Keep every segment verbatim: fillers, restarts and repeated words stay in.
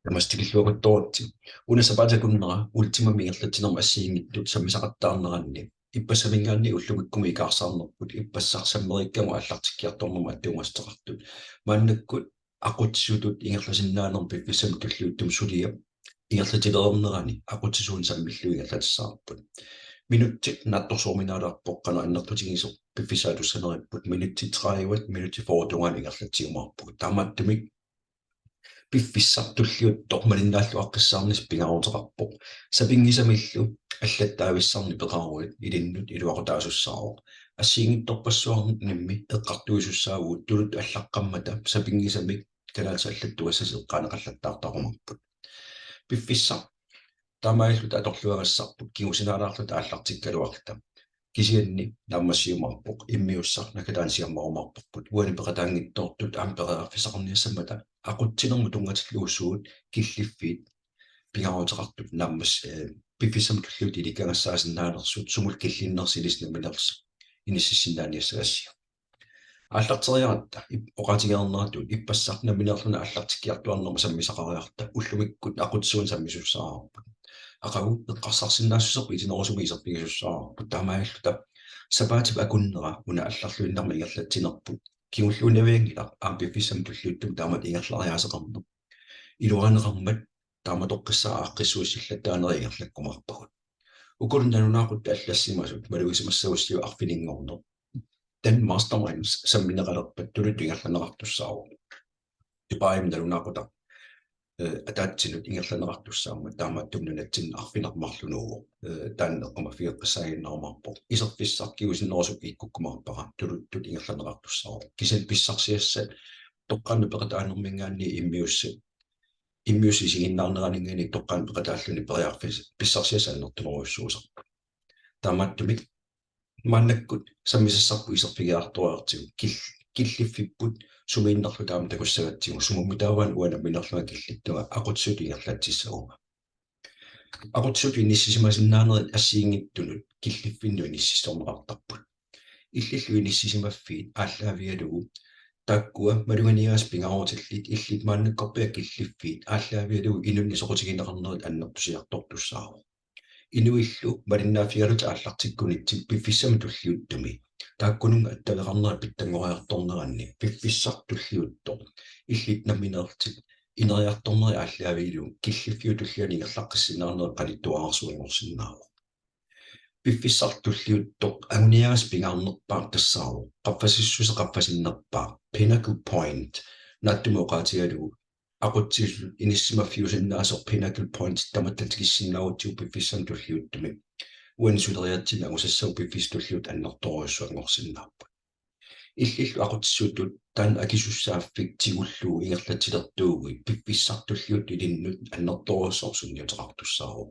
Tamassi tikilluaqqusaavusi. Una sapaatip akunnera Ultimamik ingerlatsinermi assigiinngitsut sammisaqattaarneranni, ippassaminngaanniit ullumikkumut ikaarsaarnerput ippassaq sammerikkagut aallartikkiartornermut attuumassuteqartut. Maannakkut aqutsisutut ingerlasinnaanermi piffissami tulliuttumi suliap ingerlatilereernerani aqutsisuunik sammillugu ingerlatissavarput. Minutsit naatsorsuuminaalaarpoq, qanoq annertutigisoq piffissaq atussaneripput, minutsit tredive, minutsit fyrre tungaanut ingerlatsiumaarpugut. Taamaattumik piffissaq tulliuttoq malinnaalluaqqissaarnissaq pingaaruteqarpoq. Sapinngisamillu allattaavissarnik peqaruit ilinnut iluaqutaasussaavoq. Assigiinngitsorpassuarnimmi eqqartuisussaavugut, tuluttut allaqqammata sapinngisamik kalaallisut allattugassasi eqqaaneqallattaartarumaarput. Piffissaq taamaalilluta atorluagassarput kingusinaalaarluta aallartikkaluarluta. Kisianni naammassiumaarpoq, immiussaq naggataani siammarumaarparput. Uani peqataanngitsoortut aamma periarfissaqarniassammata aqutsinermut tunngatillugu suut killiffiit pingaaruteqartut naammas-, eh, piffissami tulliuttumi ilikkagassaasinnaalersut, sumut killinnersi ilissi nammineerlusi inississinnaaniassagassiuk. Aallarteriaratta ip-, oqaatigereerneratut ippassaq nammineerluni aallartikkiartuaarnermut sammisaqariarutta ullumikkut aqutsisuunik sammisussaavarput. Aqagu eqqarsarsinnaassuserput itinerusumik iserfigisussaavarput, taamaalilluta sapaatip akunnera una allarluinnarmik ingerlatsinerput kingulliunavianngilaq aamma piffissami tulliuttumi taamatut ingerlariaaseqarneq. Iluarineqarmat taamatoqqissaaq aaqqissuussillattaanerit ingerlakkumaarpagut. Ukulu nalunaaqutaq allassimasut malugisimassagussigit arfininngorneq. Taanna mastermind sammineqalerpat tuluttut ingerlanneqartussaavoq. Dubaimi nalunaaqutaq, eh, ataatsinut ingerlanneqartussaammat taamaattumik nunatsinni arfineq-marlunut, eh, taanna eqqumaffigeqqissaaginnarumaarpoq. Iserfissaq kingusinnerusukkut ikkukkumaarpara, tuluttut ingerlanneqartussaavoq. Kisianni pissarsiassat toqqaannaq peqataanerminngaanniit immiussat immiussat isiginnaarneraninngaanniit toqqaannaq peqataalluni periarfis-, pissarsiassat annertunerujussuusarput. Taamaattumik maannakkut sammisassarput iserfigiartoriartigu kil-, killiffipput sumiinnerluta aamma takussagatsigu, sumut taava uanga nammineerlunga killittunga aqutsisutut ingerlatsissaguma. Aqutsisutut inissisimasinnaanerit assigiinngitsunut killiffinnut inississorneqartarput. Illillu inissisimaffiit aallaavigalugu taakkua maluginiagassat pingaarutillit illit maannakkorpiaq killiffiit aallaavigalugu inunnik soqutigineqarnerit annertusiartortussaavoq. Inuillu malinnaaffigaluta aallartikkunitsinni piffissami tulliuttumi taakkununnga attaveqarnerat pitsanngoriartorneranni piffissaq tulliuttoq illit nammineerlutit ineriartornerit aallaavigalugu killiffiup tullianut ingerlaqqissinnaanerit qanittuararsuanngorsinnaavoq. Piffissaq tulliuttoq anguniagassat pingaarnerpaaq tassaavoq qaffasissuseq qaffasinnerpaaq, pinnacle point, naatsumik oqaatigalugu aqutsisutut inissisimaffiusinnaasoq pinnacle point tamatta tikissinnaagutsigu piffissami tulliuttumi. Uani suleriaatsimi angusassagut piffissami tulliuttumi annertoorujussuanngorsinnaapput. Illillu aqutsisutut taanna akisussaaffik tigullugu ingerlatsilertuuguit piffissaq tulliuttoq ilinnut annertoorujussuarmik sunniuteqartussaavoq.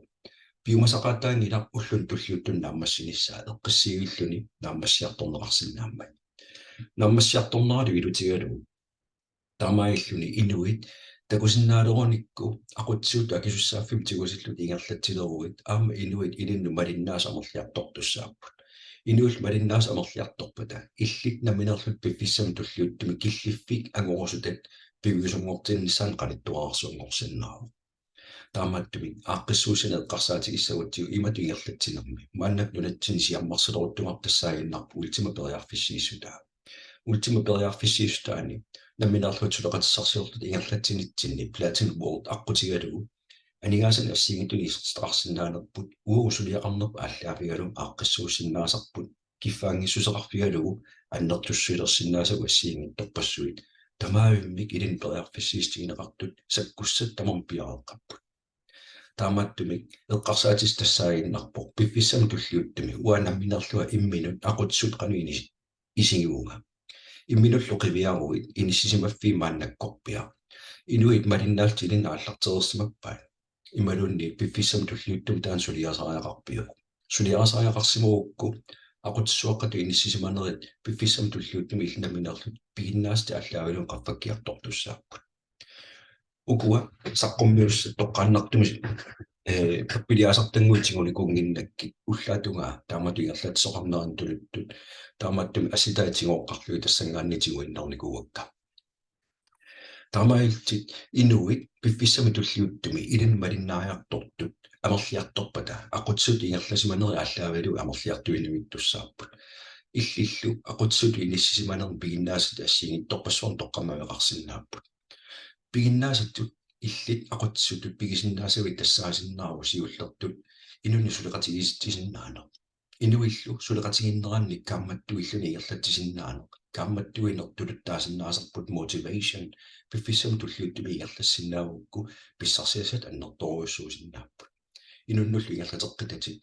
Piumasaqaataanngilaq ulluni tulliuttuni naammassinissaa eqqissiivilluni naammassiartorneqarsinnaammat. Naammassiartorneralu ilutigalugu taamaalilluni inuit takusinnaalerunikku aqutsisutut akisussaaffimmik tigusillutik ingerlatsileruit aamma inuit ilinnut malinnaasut amerliartortussaapput. Inuillu malinnaasut amerliartorpata illit nammineerlutit piffissami tulliuttumi killiffik angorusutat piviusunngortinnissaanut qanittuararsuanngorsinnaavoq. Taamaattumik aaqqissuussineq eqqarsaatigissagutsigu imatut ingerlatsinermi maannakkut nunatsinni siammarsileruttuartussaaginnarpoq Ultimap periarfissiissutaa. Ultimap periarfissiissutaani nammineerlutit suleqatissarsiorlutit ingerlatsinitsinni Platin World aqqutigalugu aningaasanik assigiinngitsunik isertitaqarsinnaanerput uagut suliaqarnerput aallaavigalugu aaqqissuussinnaasarput kiffaanngissuseqarfigalugu annertusilersinnaasagut assigiinngitsorpassuit. Tamaavimmik ilinnut periarfissiissutigineqartut sakkussat tamarmik piareeqqapput. Taamaattumik eqqarsaatissaq tassaaginnarpoq piffissami tulliuttumi uanga nammineerlunga imminut aqutsisutut qanoq inis-, isigivunga. Imminullu qiviaruit inissisimaffiit maannakkorpiaq. Inuit malinnaallutik ilinnut aallartereersimappat imaluunniit piffissami tulliuttumi taanna suliarisariaqarpiuk? Suliarisariaqarsimagukku aqutsisuaqqatut inissisimanerit piffissami tulliuttumi illit nammineerlutit piginnaasatit aallaavigalugu qaffakkiartortussaapput. Ukua saqqummiussat toqqaannartumik, eh, piliasartannguit tigunikuunnginnakkit ullaap tungaa taamatut ingerlatsisoqarnerani tuluttut taamaattumik assitaat tigooqqarlugit tassanngaanniit tiguinnarnikuuakka. Taamaalillutit inuit piffissami tulliuttumi ilinnut malinnaariartortut amerliartorpata aqutsisutut ingerlasimanerit aallaavigalugit amerliartuinnartussaapput. Illillu aqutsisutut inissisimanermi piginnaasat assigiinngitsorpassuarnik toqqammaveqarsinnaapput. Piginnaasatut illit aqutsisutut pigisinnaasavit tassaasinnaavoq siullertut inunnut suleqatigiissitsisinnaaneq. Inuillu suleqatigiinnerannik kaammattuilluni ingerlatsisinnaaneq. Kaammattuineq tuluttaasinnaasarput motivation piffissami tulliuttumi ingerlassinnaagukku pissarsiassat annertoorujussuusinnaapput. Inunnullu ingerlateqqitatit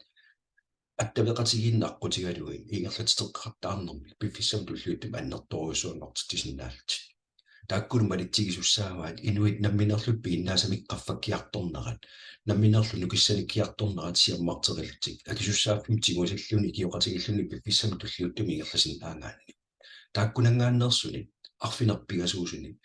attaveqatigiinneq aqqutigalugit ingerlatitseqqattaarnermik piffissami tulliuttumi annertoorujussuanngortitsisinnaallutit. Taakkulu malitsigisussaavaat inuit nammineerlutik piginnaasamikkut qaffakkiartornerat, nammineerlutik nukissanikkiartornerat siammarterillutik akisussaaffimmik tigusilluni ikioqatigiilluni piffissami tulliuttumi ingerlasinnaagaanni. Taakkunanngaanneersunik arfineq-pingasuusunik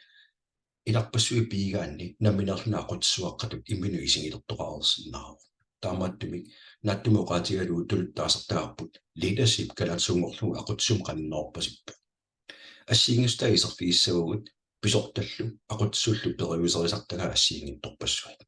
ilarpassui piigaanni nammineerluni aqutsisuaqqatut imminut isigilertoqareersinnaavoq. Taamaattumik naatsumik oqaatigalugu tuluttut taasartagarput leadership kalaallisuunngorlugu aqutsisumik qaninnerorpasippoq. Assigiinngissutaat iserfigissavagut pisortallu aqutsisullu periuserisartagaat assigiinngitsorpassuit.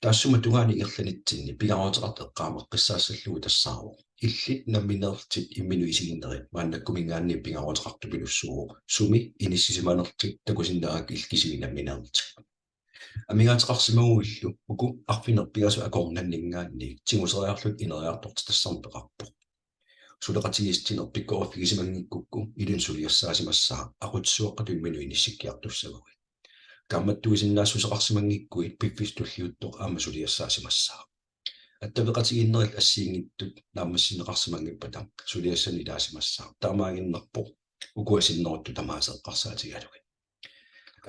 Taassuma tungaanut ingerlanitsinni pingaaruteqartoq eqqaameqqissaassallugu tassaavoq: Illit nammineerlutit imminut isiginerit maannakkumiingaanniit pingaaruteqartupilussuuvoq, sumi inissisimanerlutit takusinnaagikkit illit kisimi nammineerlutit. Amigaateqarsimaguillu uku arfineq-pingasut akornanniingaanniit tiguseriarlutit ineriartortitassannik peqarpoq. Suleqatigiissutinik pikkoriffigisimanngikkukku ilinnut suliassaasimassaaq, aqutsisuaqqatut imminut inissikkiartussavagut. Kaammattuisinnaassuseqarsimanngikkuit piffissaq tulliuttoq aamma suliassaasimassaaq. Attaveqatigiinnerillu assigiinngitsut naammassineqarsimanngippata suliassanik ilaasimassaaq. Taamaaginnarpoq ukua sinneruttut tamaasa eqqarsaatigalugit.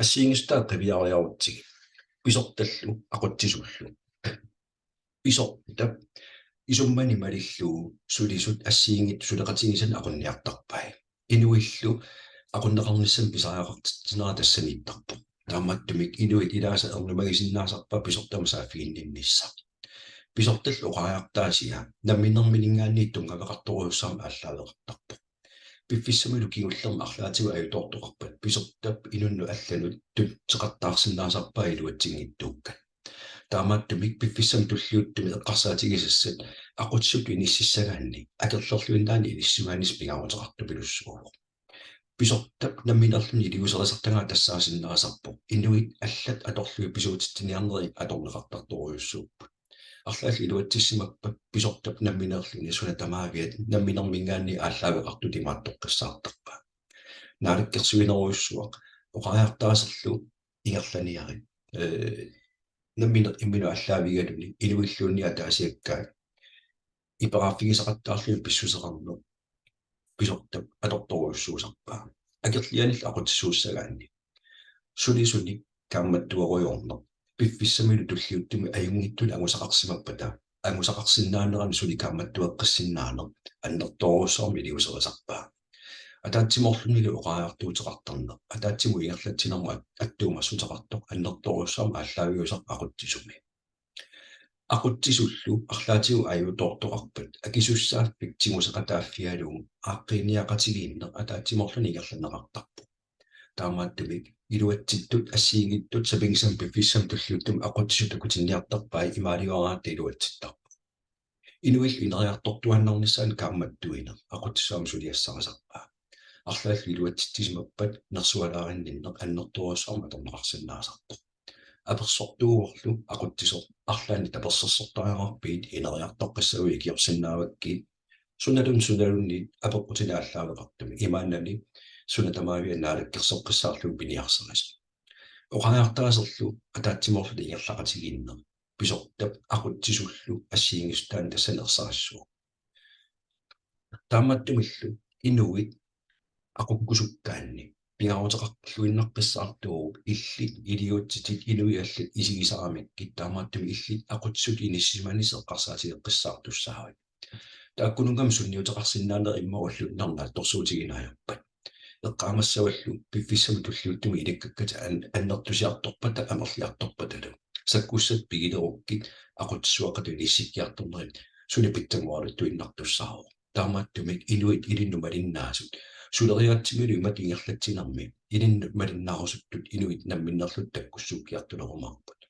Assigiinngissutaat qiviariarutsigit pisortallu aqutsisullu. Pisortap isummani malillugu sulisut assigiinngitsut suleqatigisanik aqunniartarpai. Inuillu aqunneqarnissamik pisariaqartitsinerat tassaniittarpoq. Taamaattumik inuit ilaasa ernumagisinnaasarpaat pisortamut saaffiginninnissaq. Pisortallu oqariartaasiat namminerminiingaanniit tunngaveqartorujussuarmik aallaaveqartarpoq. Piffissamilu kingullermi arlaatigut ajutoortoqarpat pisortap inunnut allanut tutseqattaarsinnaasarpaat iluatsinngitsuukkat. Taamaattumik piffissami tulliuttumi eqqarsaatigisassat aqutsisutut inississagaanni akerlerluinnaanik inissisimaanissaq pingaaruteqartupilussuuvoq. Pisortap nammineerluni iliuuserisartagaat tassaasinnaasarpoq inuit allat atorlugit pisuutitsiniarnerit atorneqartartorujussuupput. Arlaallit iluatsissimappat pisortap nammineerluni suna tamaaviat namminermiingaanniit aallaaveqartutut imaattoqqissaartarpaat. Naalakkersuinerujussuaq oqariartaaserlu ingerlaniarit. Ee, nammineq imminut aallaavigaluni inuilluunniit ataasiakkaat iperaaffigisaqattaarlugit pissuseqarneq pisortap atortorujussuusarpaa. Akerlianillu aqutsisuussagaanni sulisunik kaammattuerujoorneq piffissamilu tulliuttumi ajunngitsunik angusaqarsimappata angusaqarsinnaanerani suli kaammattueqqissinnaaneq annertoorujussuarmik iliuuserisarpaa. Ataatsimoorlunilu oqariartuuteqartarneq ataatsimut ingerlatsinermut at-, attuumassuteqartoq annertoorujussuarmik aallaaviusarpoq aqutsisumi. Aqutsisullu arlaatigut ajutoortoqarpat akisussaaffik tiguseqataaffigalugu aaqqiiniaqatigiinneq ataatsimoorluni ingerlanneqartarpoq. Taamaattumik iluatsittut assigiinngitsut sapinngisamik piffissami tulliuttumi aqutsisut takutinniartarpai imaalioraatta iluatsittarpoq. Inuillu ineriartortuaannarnissaannik kaammattuineq aqutsisut aamma suliassarisarpaat. Arlaallit iluatsitsisimappat nersualaarinninneq annertoorujussuarmik atorneqarsinnaasarpoq. Apersortuuvorlu aqutsisoq arlaannik tapersersortariaqarpigit ineriartoqqissagit ikiorsinnaavakkit sunaluunniit sunaluunniit apeqqutinik aallaaveqartumik imaannani suna tamaaviat naalakkersoqqissaarlugit piniarsarisoq. Oqariartaaserlu ataatsimoorluta ingerlaqatigiinneq pisortap aqutsisullu assigiinngissutaanut tassani ersarissuuvoq. Taamaattumillu inuit aqukkusukkaanni pingaaruteqarluinnarpassuarnik illit iliuutsitit inuit allat isigisaramikkit taamaattumik illit aqutsisutut inissisimanissaq eqqarsaatigeqqissaartussaavat. Taakkununnga sunniuteqarsinnaanerit immaqa ulluinnarni naatsorsuutigineq ajorpat. Eqqaamassavallu piffissami tulliuttumi ilikkakkatit an-, annertusiartorpata amerliartorpatalu sakkussat pigilerukkit aqutsisuaqqatut inissikkiartornerit suli pitsanngoraluartuinnartussaavoq. Taamaattumik inuit ilinnut malinnaasut suleriaatsimilu imatut ingerlatsinermi ilinnut malinnaarusuttut inuit namminnerlutik takkussuukkiartulerumaarput.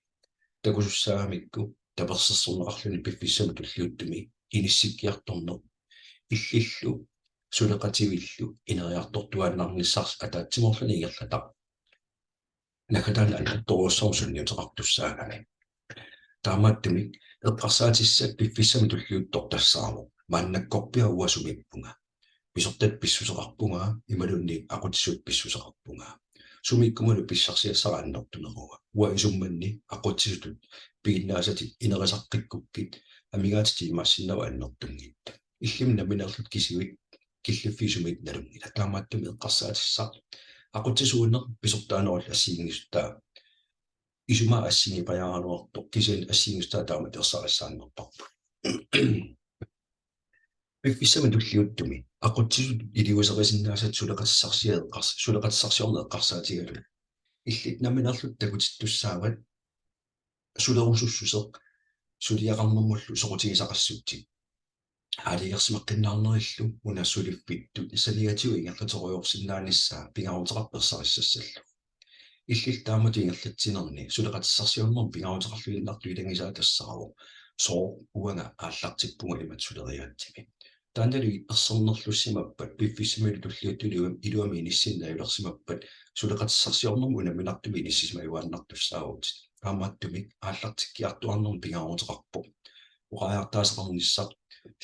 Takusussaagamikku tapersersorneqarluni piffissami tulliuttumi inissikkiartorneq illillu suleqativillu ineriartortuaannarnissarsi ataatsimoorluni ingerlataq naggataani annertoorujussuarmik sunniuteqartussaagami. Taamaattumik eqqarsaatissat piffissami tulliuttumi tassaavoq: Maannakkorpiaq uanga sumiippunga? Pisortat pissuseqarpunga imaluunniit aqutsisut pissuseqarpunga? Sumiikkumalu pissarsiassara annertunerua? Uanga isummanni aqutsisutut piginnaasatit inerisaqqikkukkit amigaatitit imaassinnaavoq annertunngitsut. Illimmi namminerlutit kisiat killiffiit sumiittut nalunngillat. Taamaattumik eqqarsaatissaq aqutsisuuneq pisortaanerullu assigiinngissutaa isumaa assigiipajaaraluartoq, kisianni assigiinngissutaa taamatut ersarissaannarparput. Piffissami tulliuttumi aqutsisut iliuuserisinnaasat suleqatissarsiat eqqars-, suleqatissarsiorneq eqqarsaatigalugu illit namminerlutit takutittussaavat sulerusussuseq suliaqarnermullu soqutigisaqassutsit. Aalajangersimaqqinnaarnerillu una suliffittut saniatigut ingerlaterujoorsinnaanissaa pingaaruteqarpoq ersarissassallugu. Illit taamatut ingerlatsinerni suleqatissarsiornermi pingaaruteqarluinnartoq ilagisaat tassaavoq: Sooq uanga aallartippunga imatut suleriaatsimi? Taannalu ersernerlussimappat piffissamilu tulliuttuni iluamik inissinni najulersimappat suleqatissarsiornermut unamminartumik inissisimajuaannartussaavutit. Taamaattumik aallartikkiartuaarnermi pingaaruteqarpoq oqariartaasaqarnissaq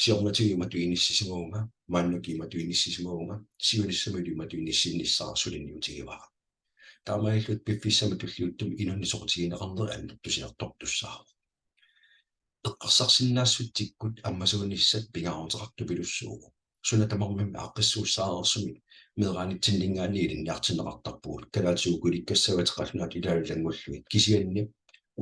siornatigut imatut inissisimavunga, maannakkut imatut inissisimavunga, siunissamilu imatut inissinnissara suliniutigivara. Taamaalillutit piffissami tulliuttumi inunnik soqutigineqarnerit annertusiartortussaavoq. Eqqarsarsinnaassutsikkut ammasuunissat pingaaruteqartupilussuuvoq. Suna tamarmimmi aaqqissuussaareersumik meeraanitsinninngaanniit ilinniartinneqartarpugut. Kalaallit sukulikkassavatit, qallunaatut ilaalu ilanngullugit. Kisianni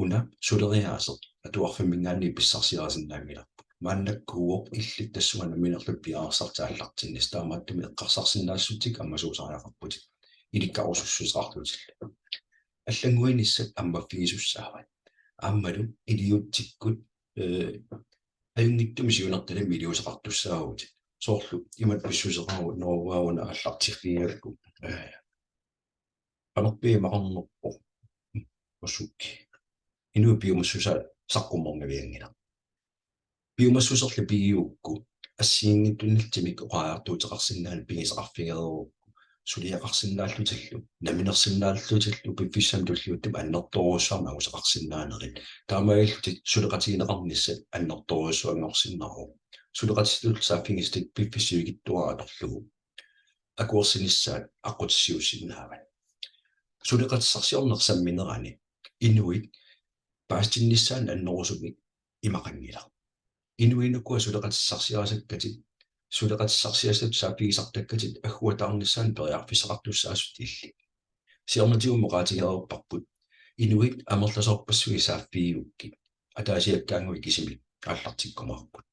una suleriaaseq atuarfimminngaanniit pissarsiarisinnaanngilarput. Maannakkuuvoq illit tassunga namminerlutit piareersartaallartinnissat, taamaattumik eqqarsarsinnaassutsikkut ammasuusariaqarputit ilikkarusussuseqarlutillu. Allannguinissat ammaffigisussaavat. Aammalu iliuutsikkut, eh, ajunngitsumik siunertalimmik iliuuseqartussaavugut. Soorlu imatut pissuseqarneruvoq, una aallartiffigigakku. Eh, qanorpiaq imaqarnerpoq? Usukki. Inuit piumassusaat saqqummernavianngilaq. Piumassuserlu pigigukku assigiinngitsunillu timikkut oqariartuuteqarsinnaaneq pigisaqarfigereerukku suliaqarsinnaallutillu, namminersinnaallutillu piffissami tulliuttumi annertoorujussuarmik angusaqarsinnaanerit. Taamaalillutit suleqatigineqarnissat annertoorujussuanngorsinnaavoq. Suleqatissatut saaffigisatit piffissap sivikitsuara atorlugu akuersinissaat aqqutissiuussinnaavat. Suleqatissarsiorneq samminerani inuit paasitinnissaannut annerusumik imaqanngilaq. Inuit ukua suleqatissarsiarisakkatit, suleqatissarsiassatut saaffigisartakkatit agguataarnissaannut periarfissaqartussaasut illit. Siornatigut oqaatigereerparput: Inuit amerlasoorpassuit saaffigigukkit ataasiakkaannguit kisimik aallartikkumaarput.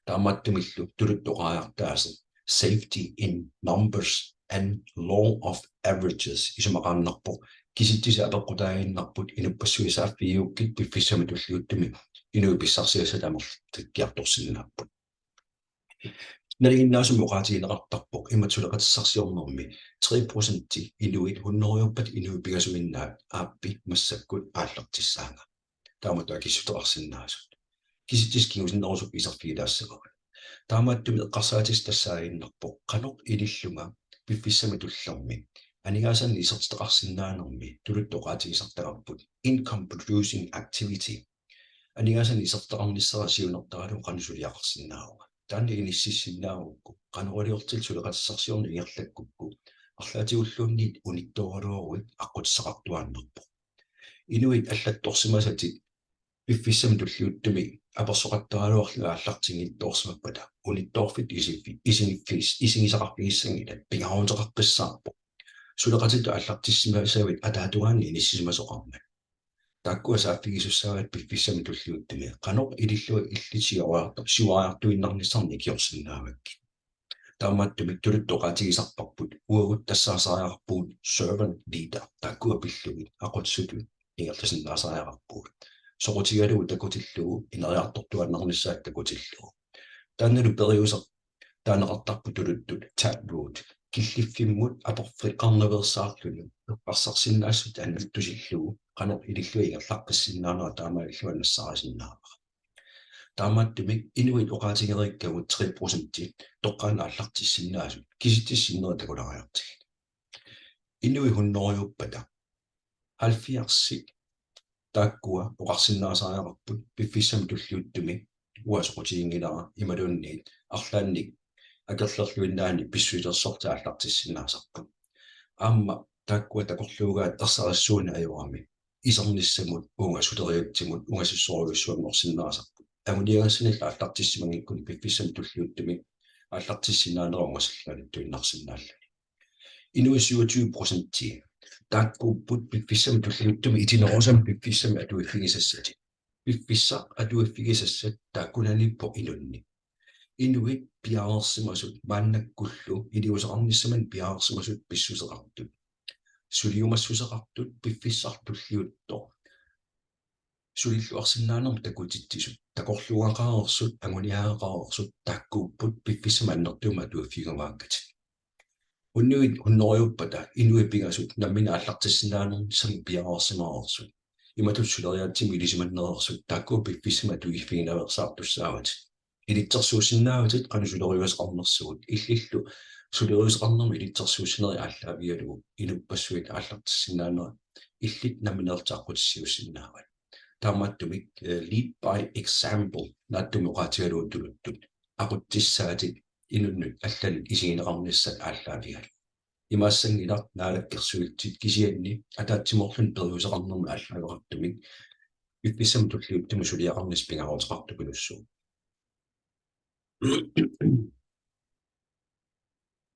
Taamaattumillu tuluttut oqariartaaseq safety in numbers and law of averages isumaqaannarpoq. Kisitsisit apeqqutaaginnarput inuppassuit saaffigigukkit piffissami tulliuttumi inuit pissarsiassat amerlatikkiartorsinnaapput. Nalinginnaasumik oqaatigineqartarpoq imatut suleqatissarsiornermi tre procenti inuit, hundredeuppat inuit pingasuinnaat aappi massakkut aallartissaanga. Taamatut akissuteqarsinnaasut. Kisitsisit kingusinnerusukkut iserfigilaassavagut. Taamaattumik eqqarsaatissaq tassaaginnarpoq: Qanoq ilillunga piffissami tullermi aningaasanik isertitaqarsinnaanermi tuluttut oqaatigisartagarput income producing activity. Aningaasanik isertitaqarnissara siunertaralugu qanoq suliaqarsinnaavunga? Taanna inississinnaagukkit, qanoq iliorlutit suleqatissarsiorneq ingerlakkukku, arlaatigulluunniit unittooraluaruit aqqutissaqartuaannarpoq. Inuit allattorsimasatit piffissami tulliuttumi apersoqattaraluarlugit aallartinngitsoorsimappata unittoorfittut isigiffi-, isigiffiis-, isigisaqarfigissanngilat, pingaaruteqaqqissaarpoq. Suleqatitut aallartissimasavit ataatungaani inissisimasoqarmat. Taakkua saaffigisussaavat piffissami tulliuttumi. Qanoq ilillunga illit siuariartu-, siuariartuinnarnissannut ikiorsinnaavakkit. Taamaattumik tuluttut oqaatigisarparput, uagut tassaasariaqarpugut servant leader, taakkua pillugit aqutsisutut ingerlasinnaasariaqarpugut. Soqutigalugu takutillugu, ineriartortuaannarnissaat takutillugu. Taannalu periuseq taaneqartarpoq tuluttut Tad Root. killiffimmut aporfeqarnaveersaarluni eqqarsarsinnaassutit annertusillugu qanoq ilillugu ingerlaqqissinnaanera taamaalillugu nassaarisinnaavara. Taamaattumik inuit oqaatigereerikkagut tre procenti toqqaannaq aallartissinnaasut kisitsisit sinneri takulaariartigit. Inuit hunnorujuuppata halvfjerdsit taakkua oqarsinnaasariaqarput piffissami tulliuttumi uanga soqutiginngilara imaluunniit arlaannik akerlerluinnaani pissusilersortut aallartissinnaasarput. Aamma taakkua takorluugaat ersarissuuneq ajorami isernissamut uunga suleriaatsimut ungasissorujussuanngorsinnaasarput. Anguniagassanillu aallartissimanngikkuni piffissami tulliuttumi aallartissinnaanera ungasilluanittuinnarsinnaalluni. Inuit syvogtyve procenti taakkuupput piffissami tulliuttumi itinerusami piffissami atuiffigisassatit. Piffissaq atuiffigisassat taakkunaniippoq inunnik. Inuit piareersimasut maannakkullu iliuuseqarnissamut piareersimasut pissuseqartut. Suliumassuseqartut piffissaq tulliuttoq sulilluarsinnaanermut takutitsisut, takorluugaqareersut, anguniagaqareersut taakkuupput piffissami annertuumik atuiffigiumaakkatit. Unnuit hunnorujuuppata inuit pingasut nammineq aallartissinnaanissamut piareersimareersut, imatut suleriaatsimut ilisimanereersut taakku piffissami atuiffiginaveersaartussaavatit. Ilitsersuussinnaavatit qanoq suleriuseqarnersugut, illillu suleriuseqarnermut ilitsersuussinerit aallaavigalugu inuppassuit aallartissinnaanera illit nammineerlutit aqqutissiuussinnaavat. Taamaattumik, eh, lead by example naatsumik oqaatigalugu tuluttut aqutsissaatit inunnut allanut isigineqarnissat aallaavigalugu. Imaassanngilaq naalakkersuisut kisianni ataatsimoorluni periuseqarnermi aallaaveqartumik piffissami tulliuttumi suliaqarnissaq pingaaruteqartupilussuuvoq.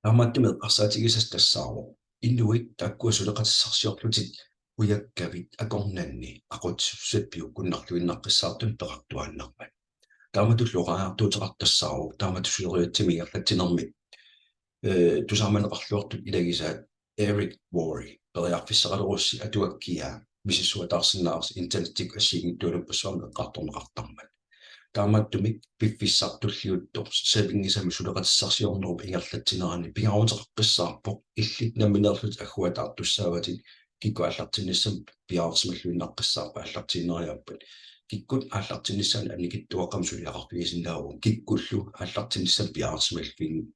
Taamaattumik eqqarsaatigisassaq tassaavoq inuit taakkua suleqatissarsiorlutik ujakkavit akornanni aqutsisussat piukkunnarluinnaqqissaartut peqartuaannarmat. Taamatullu oqariartuuteqartoq tassaavoq taamatut suleriaatsimik ingerlatsinermi, eh, tusaamaneqarluartut ilagisaat Eric Worre, periarfissaqalerussi atuakkiaa, misissuataarsinnaavarsi internettikkut assigiinngitsualuppassuarnik eqqartorneqartarmat. Taamaattumik piffissaq tulliuttoq sapinngisamik suleqatissarsiornerup ingerlatsinerani pingaaruteqaqqissaarpoq illit nammineerlutit agguataartussaavatit kikkut aallartinnissamut piareersimalluinnaqqissaarpat aallartiinnariaappat. Kikkut aallartinnissaannut annikitsuaqqamik suliaqarfigisinnaavagut kikkullu aallartinnissamut piareersimalluin-,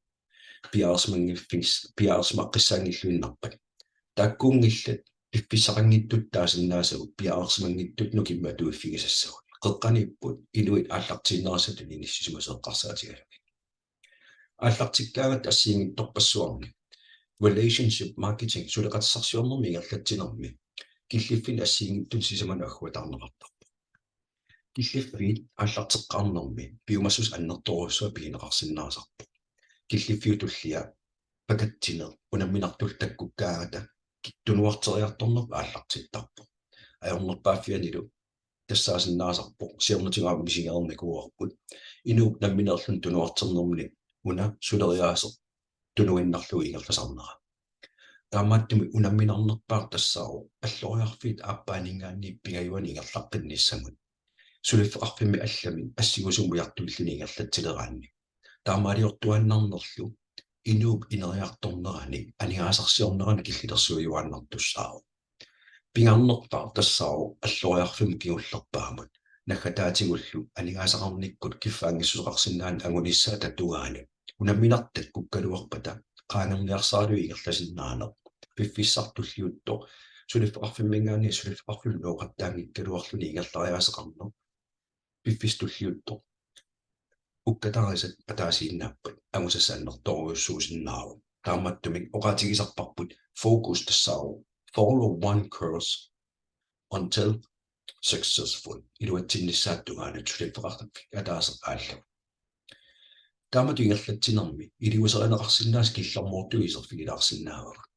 piareersimanngiffis-, piareersimaqqissaanngilluinnarpat. Taakkuunngillat piffissaqanngitsutut taasinnaasagut piareersimanngitsutut nukimmik atuiffigisassagut. Qeqqaniipput inuit aallartiinnerissatut inissisimasut eqqarsaatigalugit. Aallartikkaangatta assigiinngitsorpassuarnik relationship marketing suleqatissarsiornermi ingerlatsinermi killiffinnut assigiinngitsunut sisamanut agguataarneqartarpoq. Killiffiit aallarteqqaarnermi piumassuseq annertoorujussuaq pigineqarsinnaasarpoq. Killiffiup tullia pakatsineq unamminartullu takkukkaangata ki-, tunuarteriartornerput aallartittarpoq. Ajornerpaaffianilu tassaasinnaasarpoq siornatigut aamma misigereernikuuarput. Inuup nammineerluni tunuarternermini una suleriaaseq tunuinnarlugu ingerlasarnera. Taamaattumik unamminarnerpaaq tassaavoq alloriarfiit aappaaninngaanniit pingajuanni ingerlaqqinnissamut. Suliffeqarfimmi allami assingusumik ujartuilluni ingerlatsileraanni. Taamaaliortuaannarnerlu inuup ineriartornerani aningaasarsiornerani killilersuijuaannartussaavoq. Pingaarnerpaaq tassaavoq alloriarfimmut kingullerpaamut naggataatigullu aningaasaqarnikkut kiffaanngissuseqarsinnaanut angunissaata tungaanut unamminartut takkukkaluarpata qaangerniarsaralugu ingerlasinnaaneq. Piffissaq tulliuttoq suliffeqarfimminngaanniit suliffeqarfimmut nooqattaanngikkaluarluni ingerlariaaseqarneq. Piffissaq tulliuttoq ukkatarisat ataasiinnaappat angusassat annertoorujussuusinnaavoq. Taamaattumik oqaatigisarparput fokus tassaavoq follow one course until successful. Iluatsinnissaata tungaanut suliffeqarfik ataaseq aallugu. Taamatut ingerlatsinermi iliuuserineqarsinnaasut killormoortut iserfigilaarsinnaavagut.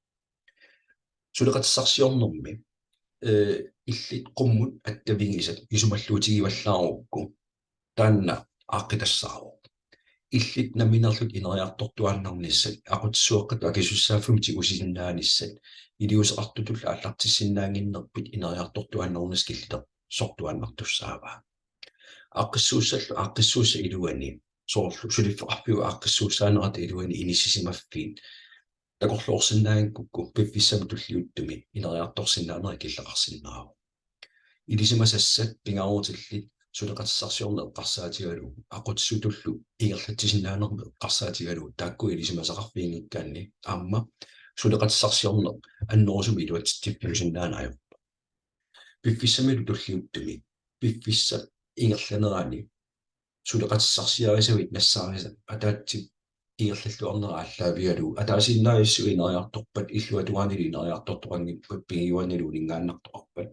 Suleqatissarsiornermi, eh, illit qummut attavigisat isumalluutigivallaarukku taanna aaqqitassaavoq. Illit nammineerlutit ineriartortuaannarnissat, aqutsisuaqqatut akisussaaffimmut tigusisinnaanissat, iliuuseqartutullu aallartissinnaannginnerpit ineriartortuaannarnissat killilersortuaannartussaavaa. Aaqqissuussallu aaqqissuussap iluani, soorlu suliffeqarfiup aaqqissuussaanerata iluani inissisimaffiit, Takorloorsinnaanngikkukkut piffissami tulliuttumi ineriartorsinnaanerit killeqarsinnaavoq. Ilisimasassat pingaarutillit suleqatissarsiorneq eqqarsaatigalugu, aqutsisutullu ingerlatsisinnaanermik eqqarsaatigalugu, taakku ilisimasaqarfiginngikkaanni aamma suleqatissarsiorneq annerusumik iluatsitsiffiusinnaaneq ajorpoq. Piffissamilu tulliuttumi piffissap ingerlanerani suleqatissarsiarisavit nassaarisat ataatsip ingerlalluarnera aallaavigalugu, ataasiinnaavissut ineriartorpat, illuatungaanilu ineriartortoqanngippat, pingajuanilu uninngaannartoqarpat,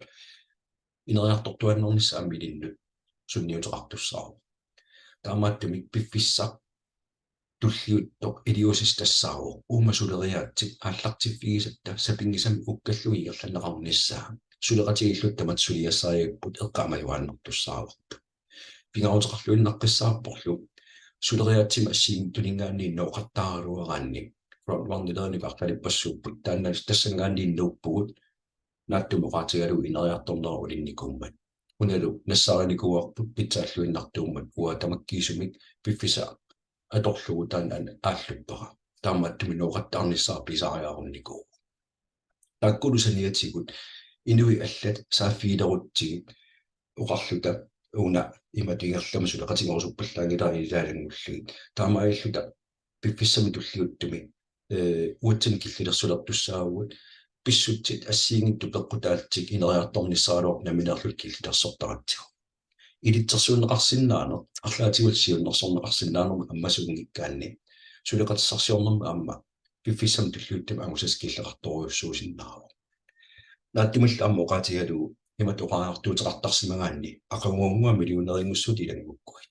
ineriartortuaannarnissaq aamma ilinnut sunniuteqartussaavoq. Taamaattumik piffissaq tulliuttoq iliuusissaq tassaavoq uuma suleriaatsit aallartiffigisatta sapinngisamik ukkallugit ingerlanneqarnissaa, suleqatigiilluta tamatta suliassarigapput eqqaamajuaannartussaavarput. Pingaaruteqarluinnaqqissaarporlu suleriaatsimik assigiinngitsuninngaanniit nooqattaaraluaraanni, crowdfunderinik arlalippassuupput, taanna tassanngaanniit nuuppugut, naatsumik oqaatigalugu ineriartornera ulinnikuummat. Unalu nassaarinikuuarput pitsaalluinnartuummat uanga tamakkiisumik piffissaq atorlugu taanna aalluppara. Taamaattumik nooqattaarnissaa pisariaqarnikuuvoq. Taakkulu saniatigut inuit allat saaffigilerutsigit oqarluta una imatut ingerlamut suleqatigerusuppallaanngilara ilaalanngullugu. Taamaalilluta piffissami tulliuttumi, ee, uatsinnut killilersulertussaavugut, pissutsit assigiinngitsut peqqutaallutik ineriartornissaraluartut nammineerluta killilersortaratsigu. Ilitsersuunneqarsinnaaneq, arlaatigullu siunnersorneqarsinnaanermut ammasuunngikkaanni, suleqatissarsiornermut aamma piffissami tulliuttumi angusassaq killeqartorujussuusinnaavoq. Naatsumillu aamma oqaatigalugu imatut oqariartuuteqartarsimagaanni aqaguannguaq millioneringussuutit ilanngukkuit.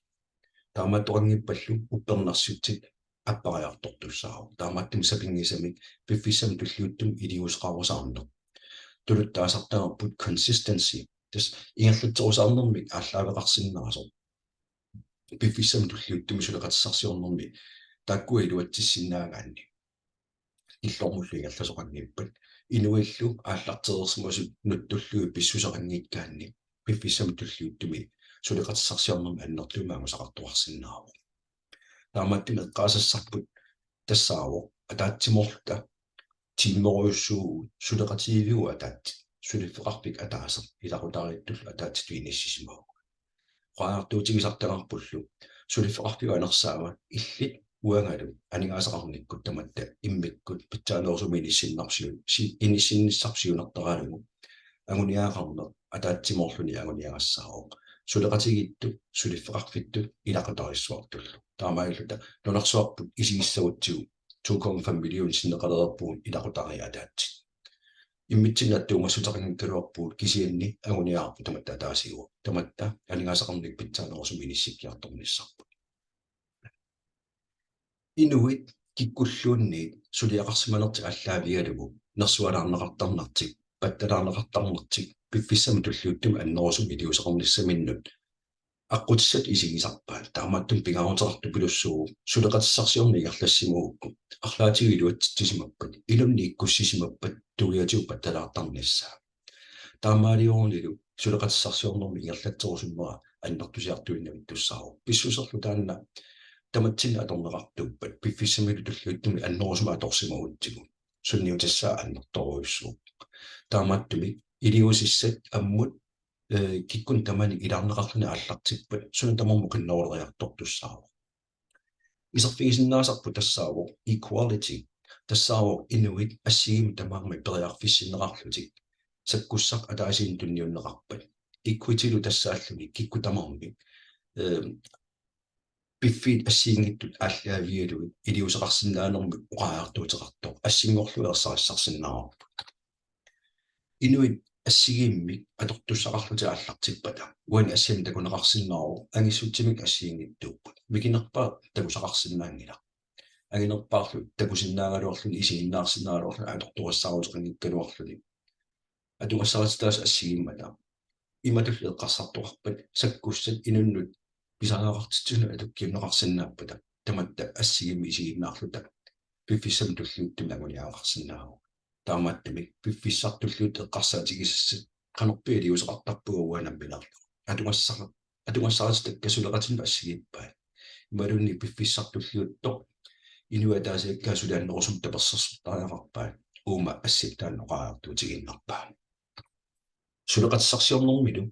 Taamaattoqanngippallu uppernarsutsit appariartortussaavoq. Taamaattumik sapinngisamik piffissami tulliuttumi iliuuseqarusaarneq. Tuluttut taasartagarput consistency. Tassa ingerlatserusaarnermik aallaaveqarsinnaasoq. Piffissami tulliuttumi suleqatissarsiornermi taakkua iluatsissinnaagaanni, illormullu ingerlasoqanngippat, inuillu aallartereersimasut nutsullugit pissuseqanngikkaanni, piffissami tulliuttumi suleqatissarsiornermi annertuumik angusaqartoqarsinnaavoq. Taamaattumik eqqaasassarput tassaavoq ataatsimoorluta tiimerujussuuvugut suleqatigiivigut ataatsit, suliffeqarfik ataaseq ilaqutariittullu ataatsitut inissisimavugut. Oqariartuutigisartagarpullu suliffeqarfiup anersaava illit uangalu aningaasaqarnikkut tamatta immikkut pitsaanerusumik inissinnarsiu-, si-, inissinnissarsiunertaralugu anguniagaqarneq ataatsimoorluni anguniagassaavoq, suleqatigiittut suliffeqarfittut ilaqutarissuartullu. Taamaalilluta nunarsuarput isigissagutsigu to komma fem million sinneqalereerpugut ilaqutariit ataatsit. Immitsinnut attuumassuteqanngikkaluarpugut, kisianni anguniagarput tamatta ataasiuvoq. Tamatta aningaasaqarnikkut pitsaanerusumik inissikkiartornissarput. Inuit kikkulluunniit suliaqarsimanertik aallaavigalugu nersualaarneqartarnertik, pattalaarneqartarnertik piffissami tulliuttumi annerusumik iliuuseqarnissaminnut aqqutissatut isigisarpaat. Taamaattumik pingaaruteqartupilussuuvoq suleqatissarsiorneq ingerlassimagukku arlaatigut iluatsitsisimappat, inunnit ikkussisimappat tuiatigut pattalaartarnissaa. Taamaaliorunilu suleqatissarsiornermi ingerlatserusunnera annertusiartuinnavittussaavoq. Pissuserlu taanna tamatsinni atorneqartuuppat piffissamilu tulliuttumi annerusumik atorsimagutsigu sunniutissaa annertoorujussuuvoq. Taamaattumik iliuusissat ammut, ee, kikkunnit tamanit ilaarneqarluni aallartippat suna tamarmi qinneruleriartortussaavoq. Iserfigisinnaasarput tassaavoq equality. Tassaavoq inuit assigiimmik tamarmik periarfissinneqarlutik sakkussaq ataasiinnaq tunniunneqarpat. Equity-lu tassaalluni kikkut tamarmik, ee, piffiit assigiinngitsut aallaavigalugit iliuuseqarsinnaanermik oqariartuuteqartoq assinngorlugu ersarissarsinnaavarput. Inuit assigiimmik atortussaqarlutik aallartippata uani assimik takuneqarsinnaavoq, angissutsimik assigiinngitsuupput. Mikinerpaaq takusaqarsinnaanngilaq. Anginerpaarlu takusinnaagaluarluni isiginnaarsinnaagaluarluni atortorissaaruteqanngikkaluarluni. Atugassarititaasut assigiimmata imatullu eqqarsartoqarpat sakkussat inunnut pisariaqartitsisunut atukkiunneqarsinnaappata tamatta assigiimmik isiginnaarluta piffissami tulliuttumi anguniagaqarsinnaavugut. Taamaattumik piffissaq tulliuttoq eqqarsaatigisassat qanorpiaq iliuuseqartarpunga uanga nammineerlunga. Atugassara-, atugassarititakka suleqatinnut assigiippaat. Imaluunniit piffissaq tulliuttoq inuit ataasiakkaat suli annerusumik tapersersortariaqarpaat uuma assip taanna oqariartuutigiinnarpaa. Suleqatissarsiornermilu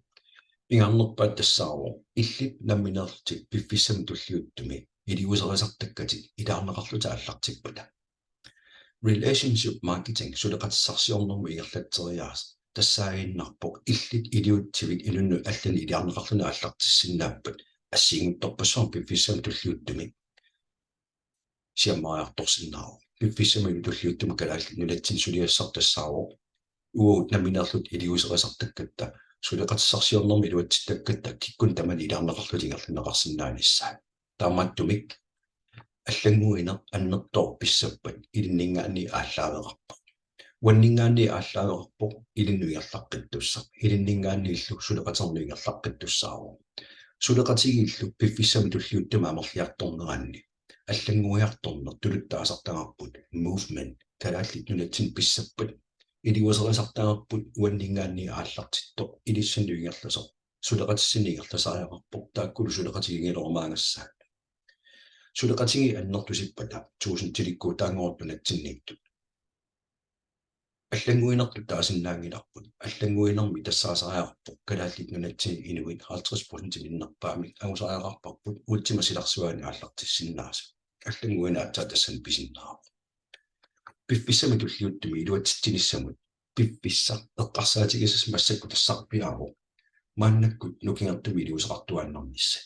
pingaarnerpaat tassaavoq illit nammineerlutit piffissami tulliuttumi iliuuserisartakkatit ilaarneqarlutit aallartippata. Relationship marketing suleqatissarsiornermut ingerlatseriaaseq tassaaginnarpoq illit iliuutsivit inunnut allanut iliarneqarluni aallartissinnaappat assigiinngitsorpassuarnik piffissami tulliuttumi siammariartorsinnaavoq. Piffissami tulliuttumi Kalaallit Nunatsinni suliassaq tassaavoq uagut nammineerluta iliuuserisartakkatta suleqatissarsiornermik iluatsittakkatta kikkunnut tamanut iliarneqarlutik ingerlanneqarsinnaanissaat. Taamaattumik allannguineq annertooq pissappat ilinninngaanniit aallaaveqarpoq. Uanninngaanniit aallaaveqarpoq ilinnut ingerlaqqittussaq. Ilinninngaanniillu suleqaternut ingerlaqqittussaavoq. Suleqatigiillu piffissami tulliuttumi amerliartorneranni allannguiartorneq tuluttut taasartagarput movement Kalaallit Nunatsinni pissappat iliuuserisartagarput uanninngaanniit aallartittoq ilissinnut ingerlasoq suleqatitsinnut ingerlasariaqarpoq taakkulu suleqatigiinngilerumaagassaapput. Suleqatigiit annertusippata tuusintilikkuutaanngorutta nunatsinniittut allannguinertut taasinnaanngilarput. Allannguinermi tassaasariaqarpoq Kalaallit Nunatsinni inuit halvtreds procent minnerpaamik angusariaqarparput Ultima silarsuani aallartissinnaasut. Allannguineq aatsaat tassani pisinnaavoq. Piffissami tulliuttumi iluatsitsinissamut piffissaq eqqarsaatigisassaq massakkut tassarpiaavoq maannakkut nukingertumik iliuuseqartuaannarnissat.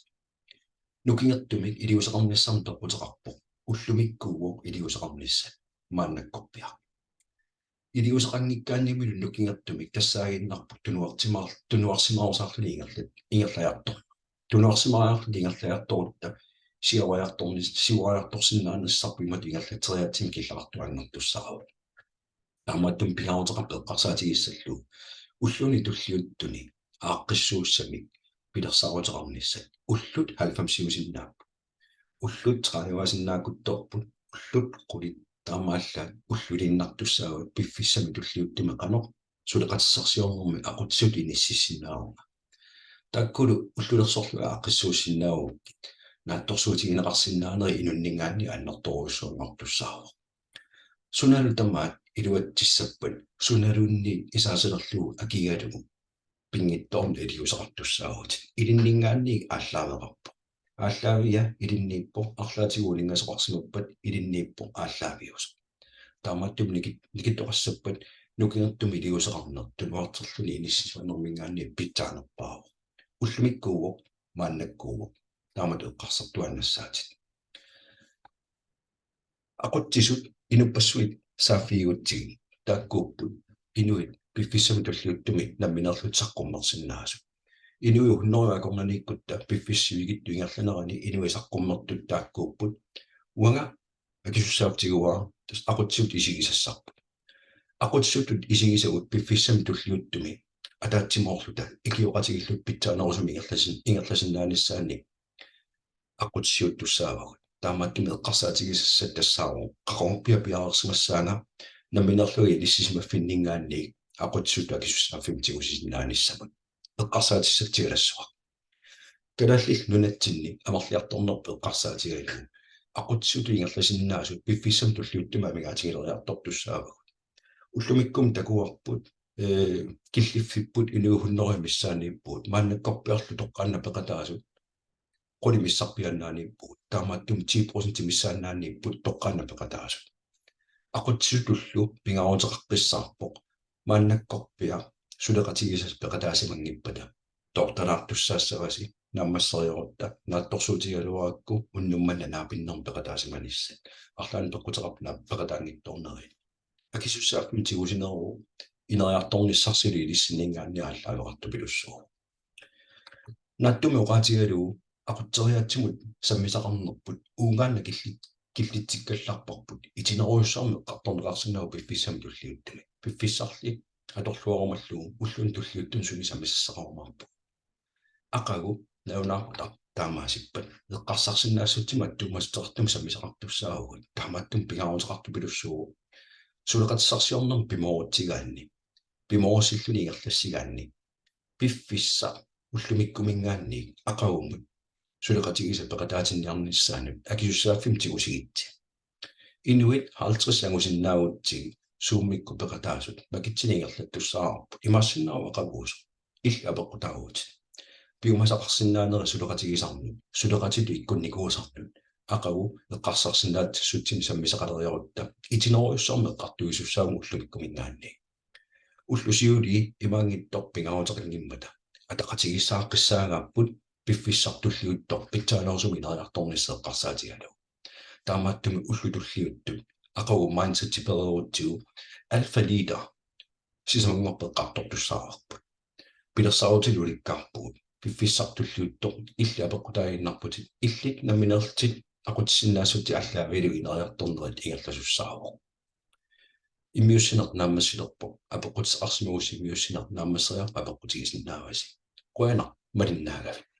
Nukingertumik iliuuseqarnissamut peqquteqarpoq ullumikkuuvoq iliuuseqarnissat maannakkorpiaq. Iliuuseqanngikkaannilu nukingertumik tassaaginnarpoq tunuarsimaar-, tunuarsimaarusaarluni ingerlat-, ingerlajartor-, tunuarsimariarluta ingerlajartorutta siuariartornis-, siuariartorsinnaanissarput imatut ingerlatseriaatsimik killeqartuaannartussaavoq. Taamaattumik pingaaruteqarpoq eqqarsaatigissallugu ulluni tulliuttuni aaqqissuussamik pilersaaruteqarnissat ullut halvfemsiusinnaapput. Ullut trediviusinnaakuttorput, ullut qulit taamaallaat ulluliinnartussaavat piffissami tulliuttumi qanoq suleqatissarsiornermi aqutsisutut inississinnaavunga. Taakkulu ullulersorlugit aaqqissuussinnaagukkit naatsorsuutigineqarsinnaanerit inunninngaanniit annertoorujussuanngortussaavoq. Sunalu tamaat iluatsissappat sunaluunniit isaasalerlugu akigalugu pinngitsoornak iliuuseqartussaavutit. Ilinninngaanniit aallaaveqarpoq. Aallaavia ilinniippoq, arlaatigut uninngasoqarsimappat ilinniippoq aallaaviusoq. Taamaattumik niki-, nikittoqassappat nukingertumik iliuuseqarneq tunuarterluni inissisimanerminngaanniit pitsaanerpaavoq. Ullumikkuuvoq, maannakkuuvoq. Taamatut eqqarsartuaannassaatit. Aqutsisut inuppassuit saaffigigutsigit taakkuupput inuit piffissami tulliuttumi nammineerlutik saqqummersinnaasut. Inuit hundrede akornanniikkutta piffissap sivikitsup ingerlanerani inuit saqqummertut taakkuupput. Uanga akisussaaffigiuara tassa aqutsisutut isigisassarput. Aqutsisutut isigisagut piffissami tulliuttumi ataatsimoorluta ikioqatigiilluta pitsaanerusumik ingerlasin-, ingerlasinnaanissaannik aqutsisuttussaavagut. Taamaattumik eqqarsaatigisassat tassaavoq qaqugorpiaq piareersimassaanga nammineerlunga inissisimaffinninngaanniit aqutsisutut akisussaaffimmik tigusisinnaanissamut. Eqqarsaatissatsialassuaq. Kalaallit Nunatsinni amerliartornerput eqqarsaatigalugu aqutsisutut ingerlasinnaasut piffissami tulliuttumi amigaatigileriartortussaavagut. Ullumikkut takuarput, ee, killiffipput inuit hundrede missaanniippugut. Maannakkorpiarlu toqqaannaq peqataasut qulit missarpiaannaaniippugut. Taamaattumik ti procent missaannaaniipput toqqaannaq peqataasut. Aqutsisutullu pingaaruteqaqqissaarpoq maannakkorpiaq suleqatigisassaq peqataasimanngippata. Toortalaartussaassavasi naammasseriarutta naatsorsuutigigaluarakku unnuk manna naapinnermik peqataasimanissat. Arlaannik peqquteqarpoq naak peqataanngitsoornerinik. Akisussaaffimmik tigusineruvoq ineriartornissarsilu ilissinninngaanniit aallaaveqartupilussuuvoq. Naatsumik oqaatigalugu aqutseriaatsimut sammisaqarnerput uungaannaq killit-, killitsikkallarparput itinerujussuarmik eqqartorneqarsinnaavoq piffissami tulliuttumi. Piffissarli atorluarumallugu ulluni tulliuttuni sumi sammisassaqarumaarpugut. Aqagu nalunaaqutaq taamaasippat eqqarsarsinnaassutsimik attuumassuteqartumik sammisaqartussaavugut. Taamaattumik pingaaruteqartupilussuuvoq suleqatissarsiornermik pimoorutsigaanni, pimoorussilluni ingerlassigaanni piffissaq ullumikkuminngaanniit aqagumut suleqatigisaq peqataatinniarnissaanut akisussaaffimmik tigusigitsi. Inuit halvtreds angusinnaagutsigit Zoomikkut peqataasut makitsinni ingerlattussaavarput. Imaassinnaavoq aqaguusoq: Illit apeqqutaavutit. Piumasaqarsinnaanerit suleqatigisannut, suleqatitut ikkunnikuusannut. Aqagu eqqarsarsinnaassutsinnik sammisaqaleriarutta itinerujussuarmik eqqartuisussaavugut ullumikkuminngaanniit. Ullut siulii imaanngitsoq pingaaruteqanngimmata ataqatigiissaaqqissaagaapput piffissaq tulliuttoq pitsaanerusumik ineriartornissaq eqqarsaatigalugu. Taamaattumik ullut tulliuttut aqagu mindsetit pereerutsigu alpha leader sisamanngorpat eqqartortussaavarput. Pilersaarutilik ulikkaarpugut. Piffissaq tulliuttoq illit apeqqutaaginnarputit, illit nammineerlutit aqutsisinnaassutit aallaavigalugit ineriartornerit ingerlasussaavoq. Immiussineq naammassilerpoq. Apeqqutissaqarsimagussi immiussineq naammasseriarpat apeqqutigisinnaavasi. Qujanaq malinnaagavit.